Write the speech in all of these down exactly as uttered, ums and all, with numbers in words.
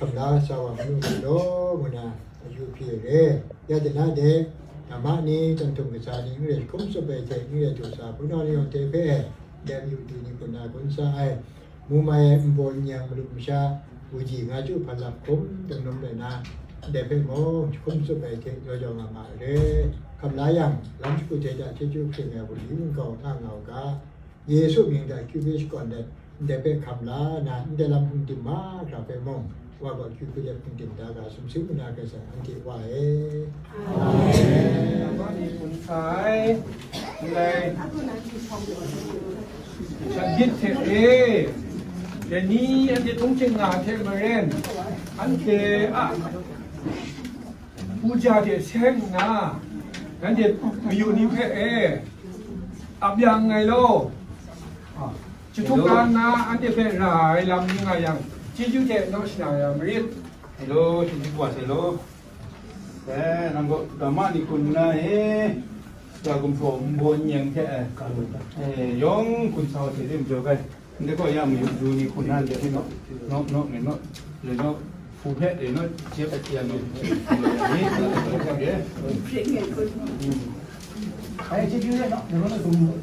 Hkam la sa wa manu ni law, ngu na akyu hpyi ai re. Ya dana de, dama ni, tanghtum kasa ni, n re hkum tsup ai hte, n re du sa, hpunau ni yawng hte hpe ai, dai mayu di ni hku na gun sa ai, mu mai ai nbaw nyang malu masha, wuji nga chyu hpan lap hkum, dum lum rai na, ndai hpe mung, hkum tsup ai hte, jaw jaw nga ma ai re. Hkam la yang, lam shagu hte hta chyeju hpring ai wunli wungkau nga nga u ga, Yesu mying hta akyu hpe shakawn let, ndai hpe hkam la na, ndai lam hpung tim mahkra hpe mung, Wa gaw akyu hpe let hpung tim da ga, sumsing mu na Karai Kasang anhte Wa e. Amen. Amen. Namani hpung sa ai, ndai shangyit hte e, dai ni anhte hpung hte nga hte maren, anhte a puja hte seng nna, nanhte mayu ni hpe e ap ya nngai law. A, chyahtum la nna anhte hpe ra ai lam ni nga yang, chyeju hte naw shana ya marit. Hello, chyeju wa sai law. Eh, nang gaw dama ni hku nna e, ga gumhpraw nbaw n-yeng hte, eh, yawng hkum sa wa hte de majaw gai. Ndai gaw ya mayu du ni hku na le naw, naw, naw, naw, le naw, hpu hpe le naw, jep a tia naw, ni, ai, jep yu le naw, le naw, le naw.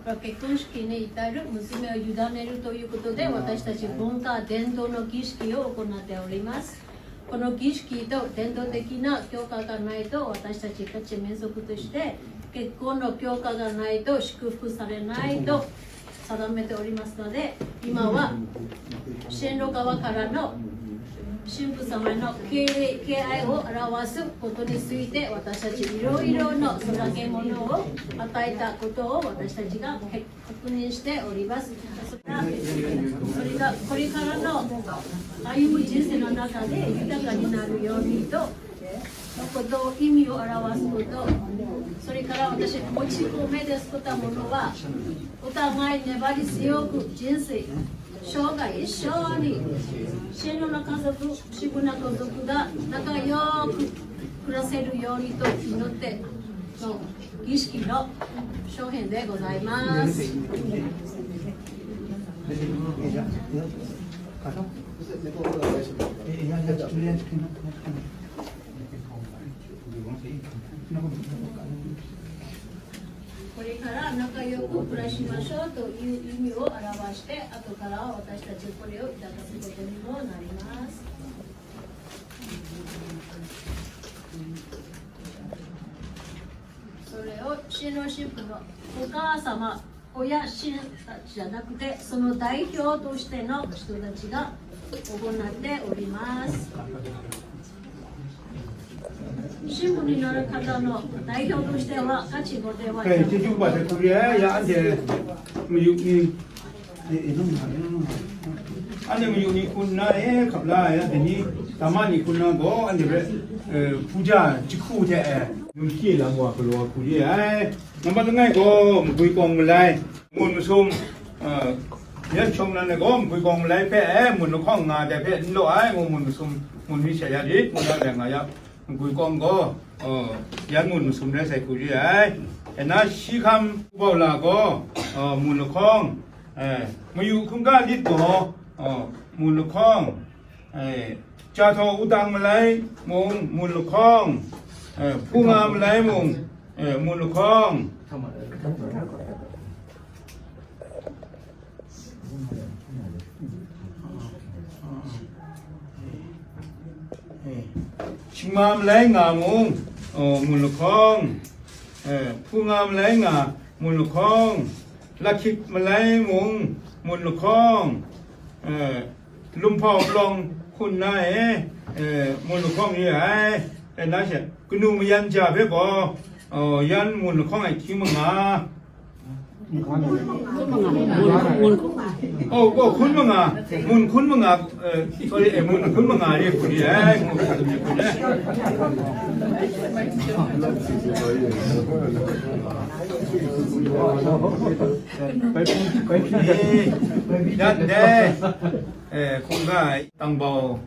Rokekun shiki ne itaru, muzume o Yuda meru to yu koto de, watashi tachi bunka dendo no gishiki o okonate orimasu. Kono gishiki to, dendo de kina kyoka ga nai to, watashi tachi kachemen zo koto shite, kekon no kyoka ga nai to, shikufu sare nai to, sadam me to orimasu no de, ima wa, shenro kawa kara no, shimpu samai no, K A K I O arawasu, koto ni sui te, watashi tachi iro iro no, sura ke mono o, atai ta koto o, watashi tachi ga, Kunin shite orimasu. Sorika, sorika rano. Ayu jinsi no naka de, yuta ka ni naru yo ni to. Koto imi o arawasu koto. Sorika ra watashi mochi ko me desu kota mono wa. Uta ngai ne bari siyo ku jinsi. Shoga ishoni. Sheno naka zoku, shibuna ko zoku da, naka yo ku. Kurase ru yo ni to, inote. So, 儀式の商品でございます。 これから仲良く暮らしましょうという意味を表して、後から私たちこれをいただくことにもなります。それを新郎新婦のお母様、親、親たちじゃなくて、その代表としての人たちが行っております。新婦になる方の代表としては、家父御殿は Kei, chyeju kaba sai hku re ai, ya anhte mayu ni, e, e, nang nga, e, nang nga. Anhte mayu ni hku nna, e, hkap la ai, anhte ni, dama ni hku nna gaw, anhte hpe, e, puja jahku hte, e, num hkye lam wa galaw hku re ai. Nambat langai gaw, magwi kawng malai, mun masum, e, yan shawng nan ai gaw, magwi kawng malai hpe, e, mun lahkawng nga ai hpe n law ai, ngu mun masum, mun mi sha ya lit, ngu na rai nga ya. Magwi kawng gaw, o, yan mun masum rai sai hku re ai. E na, shi hkam bau la gaw, o, mun lahkawng, e, mayu hkungga lit gaw, o, mun lahkawng, e, ja htaw wudang malai mung, mun lahkawng, e, hpu nga malai mung, e, mun lahkawng. Shingma malai nga mung, o, mun lahkawng, e, hpu nga malai nga mun lahkawng, lahkyit malai mung mun lahkawng, e, lumhpau palawng hku nna e, e, mun lahkawng re ai. E na she, kanu mayan ja hpe gaw, o, yan mun lahkawng ai hkying manga, Oh, oh, hkun manga, mun hkun manga, eh, sorry, eh, mun hkun manga re hkun re, eh, ngu hkun re hkun re. Eh, yan dai, eh, hkungga ai tangbau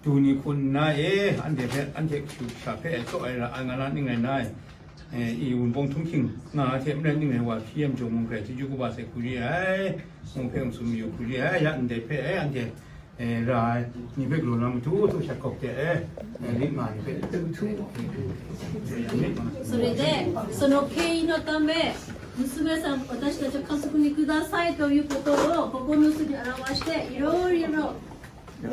du ni hkun nna e, anhte hpe, anhte kashu kasha hpe e tsaw ai ra ai nga na ning rai nna e. Eh, i wunpawng htunghking nga ai hte maren ning rai wa hpyi ai majaw mung hkrai chyeju kaba sai hku re ai, ngu hpe ngu tsun mayu hku re ai, ya ndai hpe, eh, anhte, eh, ra ai ni hpe galaw na matu, htuk shat kawk de, eh, eh, lit nga ai ni hpe, eh, lit nga ai. それで、その経緯のため、娘さん、私たちを家族にくださいということを、ここの数に表して、いろいろ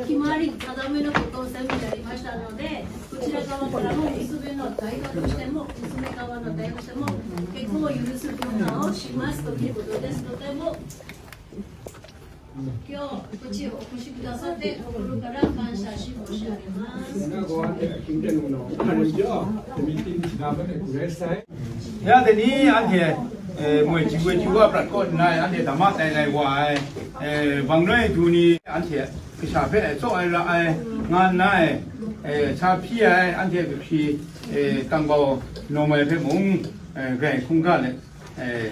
決まり、定めのことを全部やりましたので、こちら側からも娘の代表としても、娘側の代表としても、結婚を許す許可をしますということです。とても、今日、こっちにお越しくださって、心から感謝し申し上げます。 Ya tani anhte, eh, moi ji woi ji wa prat kaw nna, anhte dama tai lai wa ai, eh, bang noi du ni anhte kasha hpe tsaw ai ra ai, nga nna ai, eh, sa hpyi ai, anhte kahpyi, eh, tangbau nawm ai hpe mung, eh, grai hkungga let, eh,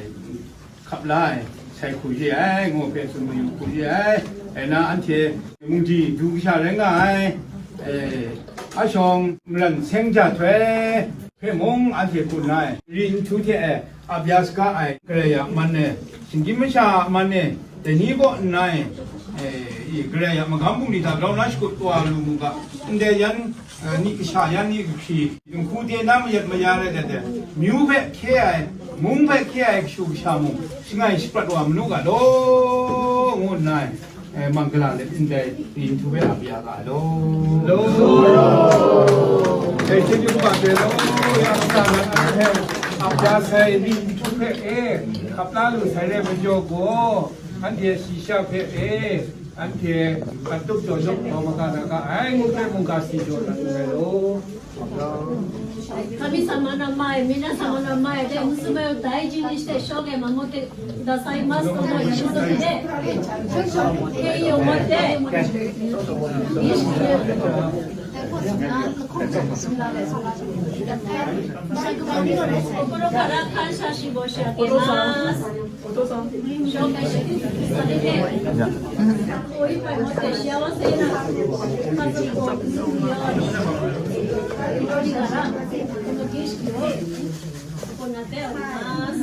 hkap la ai, sai hku re ai, ngu hpe tsun mayu hku re ai. Rai na, anhte mungdi du kasha rai nga ai, eh, a shawng maran seng ja htoi hpe mung anhte hku nna ai, ri nhtu hte e ap ya saga ai, Karai a man e, shinggyim masha a man e, dai ni kaw nna e, eh, i, Karai a magam bungli hta grau na shakut wa lu mu ga, ndai yan, eh, ni kasha yan ni kahpyi, dinghku de na mayat maya rai dat ai, myu hpe hkye ai, mung hpe hkye ai kashu kasha mung, shangai shaprat wa manu ga law, ngu nna ai, eh, mangala let ndai ri nhtu hpe ap ya ga ai law. Law. Dai chyeju kaba hpe law, ya kata na hpe ap ya sai ri nhtu hpe e, hkap la lu sai rai majaw gaw, anhte shi sha hpe e, anhte a tup jaw jaw maga na ga ai, ngu hpe mungga si jaw na lu ai law. 神様の前、皆様の前で娘を大事にして生涯守ってくださいますとの約束で、敬意を持って、儀式を心から感謝し申し上げます。 お父さん。紹介してくださいね。お一杯持って幸せな家族を作るように、祈りながら、この儀式を行っております。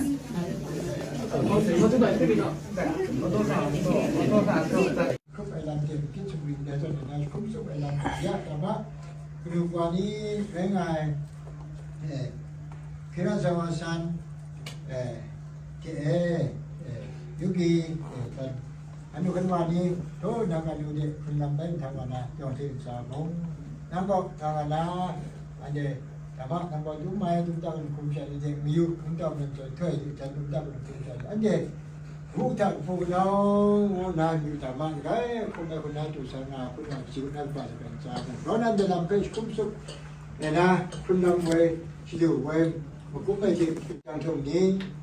Hkrup ai lam hte, hpyi sumri ndai zawn na, hkrup tsup ai lam ya, dama, kanu kawa ni rai nga ai, eh, hkye na sa wa san, eh, Ke e, e, yu ki, e, kan, anu kan wa ni, to nang anu de, hkrun lam bai nhtang wa na, yawng hte ntsa mung, nang gaw nga nga na, anhte, dama nang gaw dum mai, dum tak hkum sha ni de, mayu, dum tak hkum sha, htoi, jan dum tak hkum sha, anhte, gu hta hpu nau, ngu na, mayu dama ni rai, hkum ai hkum na, du sa nga, hkum na, kaji hkum na, kaba sa kan ntsa mung, raw nan de lam hpe, hkum suk, Ngai na, hkrun lam woi, shadu woi, makum ai hte, jang htung ni,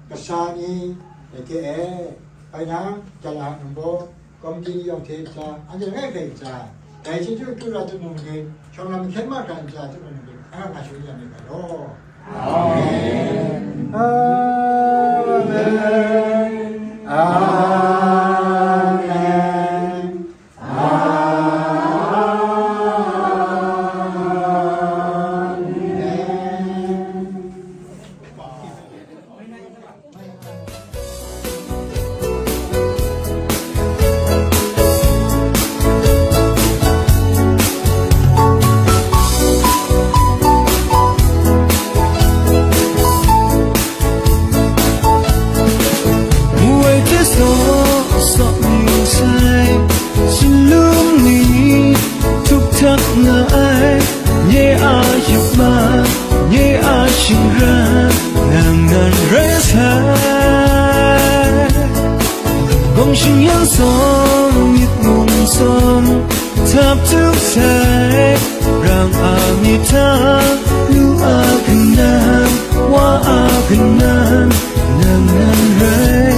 kasa ni, rai hte e, bai na, jala nang baw, kawmti ni yawng hte ntsa, anhte langai hpe ntsa, dai chyeju tu ra tup mung ni, shawng lam hkyen ma hkra ntsa tup mung ni, anga nga shangun ya myit ga law. Amen. Amen. Amen. Wu ai hte saw, saw ning sai, shalung ni htuk htak nga ai, nye a yup ma, nye a shingran, nang nan rai sai. Gawng shing yang sawng, myit mung sawng, htap tuk sai, rang a myit hta, nu a kanan, wa a kanan, nang nan rai